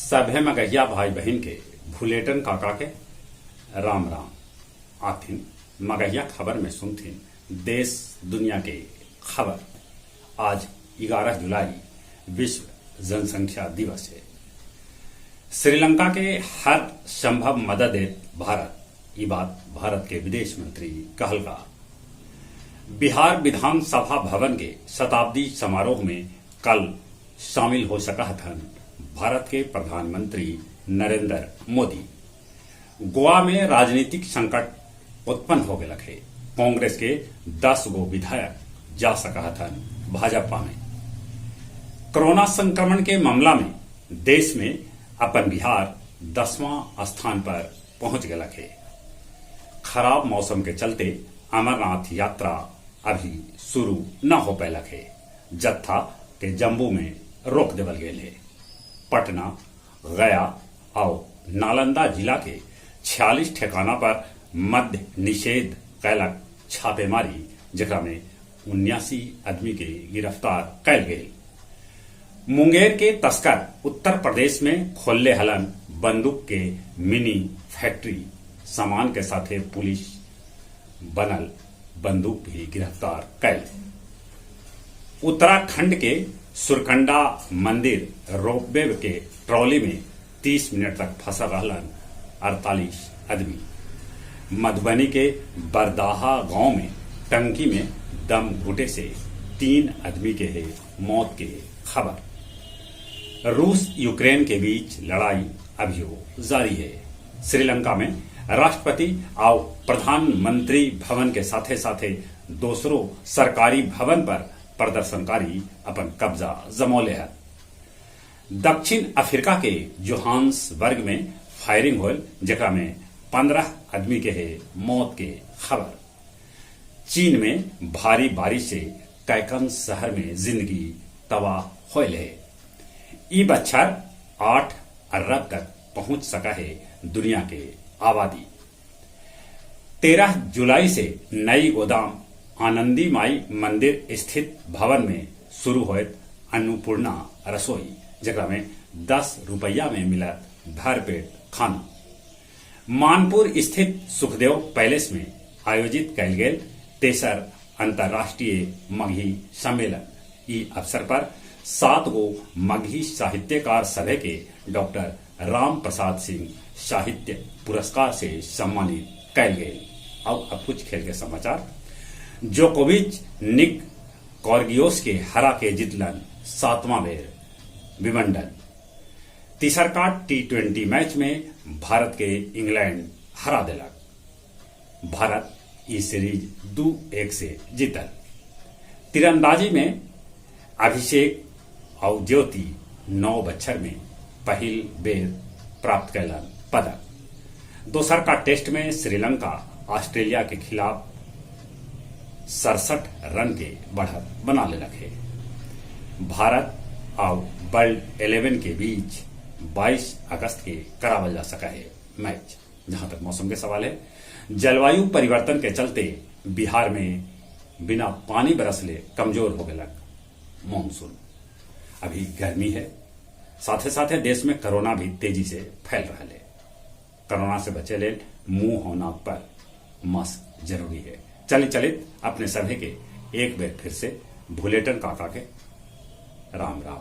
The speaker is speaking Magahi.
सभे मगहिया भाई बहिन के भुलेटन काका के राम राम। आथिन मगहिया खबर में सुनथिन देश दुनिया के खबर। आज 11 जुलाई विश्व जनसंख्या दिवस है। श्रीलंका के हर संभव मदद देत भारत, ई बात भारत के विदेश मंत्री कहलका। बिहार विधानसभा भवन के शताब्दी समारोह में कल शामिल हो सका हथन भारत के प्रधानमंत्री नरेंद्र मोदी। गोवा में राजनीतिक संकट उत्पन्न हो गया है। कांग्रेस के 10 गो विधायक जा सका हथन भाजपा में। कोरोना संक्रमण के मामला में देश में अपन बिहार 10वां स्थान पर पहुंच गया है। खराब मौसम के चलते अमरनाथ यात्रा अभी शुरू न हो पैलक है। जत्था के जम्मू में रोक देवल गेल है। पटना, गया और नालंदा जिला के 46 ठिकाना पर मद्य निषेध कैलक छापेमारी, जेकरा में 79 आदमी के गिरफ्तार कैल गेल। मुंगेर के तस्कर उत्तर प्रदेश में खोलले हलन बंदूक के मिनी फैक्ट्री, सामान के साथे पुलिस बनल बंदूक भी गिरफ्तार कैल। उत्तराखंड के सुरकंडा मंदिर रोपवे के ट्रॉली में 30 मिनट तक फंसल रहलन 48 आदमी। मधुबनी के बरदाहा गांव में टंकी में दम घुटे से 3 आदमी के है मौत के खबर। रूस यूक्रेन के बीच लड़ाई अभियो जारी है। श्रीलंका में राष्ट्रपति और प्रधानमंत्री भवन के साथे साथे दूसरों सरकारी भवन पर प्रदर्शनकारी अपन कब्जा जमौले है। दक्षिण अफ्रीका के जोहान्सबर्ग में फायरिंग होल, जेकरा में 15 आदमी के है मौत के खबर। चीन में भारी बारिश से कैकन शहर में जिंदगी तबाह होल है। ई बच्छर 8 अरब तक पहुंच सका है दुनिया के आबादी। 13 जुलाई से नई गोदाम आनंदी माई मंदिर स्थित भवन में शुरू होत अन्नपूर्णा रसोई, जेकरा में 10 रुपया में मिलत भरपेट खाना। मानपुर स्थित सुखदेव पैलेस में आयोजित कैल गेल तेसर अंतर्राष्ट्रीय मगही सम्मेलन। ई अवसर पर 7 गो मगही साहित्यकार सभा के डॉक्टर राम प्रसाद सिंह साहित्य पुरस्कार से सम्मानित कैल गेल। और अब कुछ खेल के समाचार। जोकोविच निक कॉर्गियोस के हरा के जीतलन 7वां बेर विंबलडन। तीसरका T20 match में भारत के इंग्लैंड हरा देलक। भारत ई सीरीज 2-1 से जीतल। तीरंदाजी में अभिषेक और ज्योति 9 बच्छर में पहिल बेर प्राप्त कैलन पदक। दोसर का टेस्ट में श्रीलंका ऑस्ट्रेलिया के खिलाफ 67 रन के बढ़त बना लेलक है। भारत और वर्ल्ड 11 के बीच 22 अगस्त के करावल जा सका है मैच। जहां तक मौसम के सवाल है, जलवायु परिवर्तन के चलते बिहार में बिना पानी बरसले कमजोर हो गया मानसून। अभी गर्मी है, साथे साथे देश में कोरोना भी तेजी से फैल रहा है। कोरोना से बचे लेल मुंह होना पर मास्क जरूरी है। चलित चलित अपने सभी के एक बार फिर से भुलेटन काका के राम राम।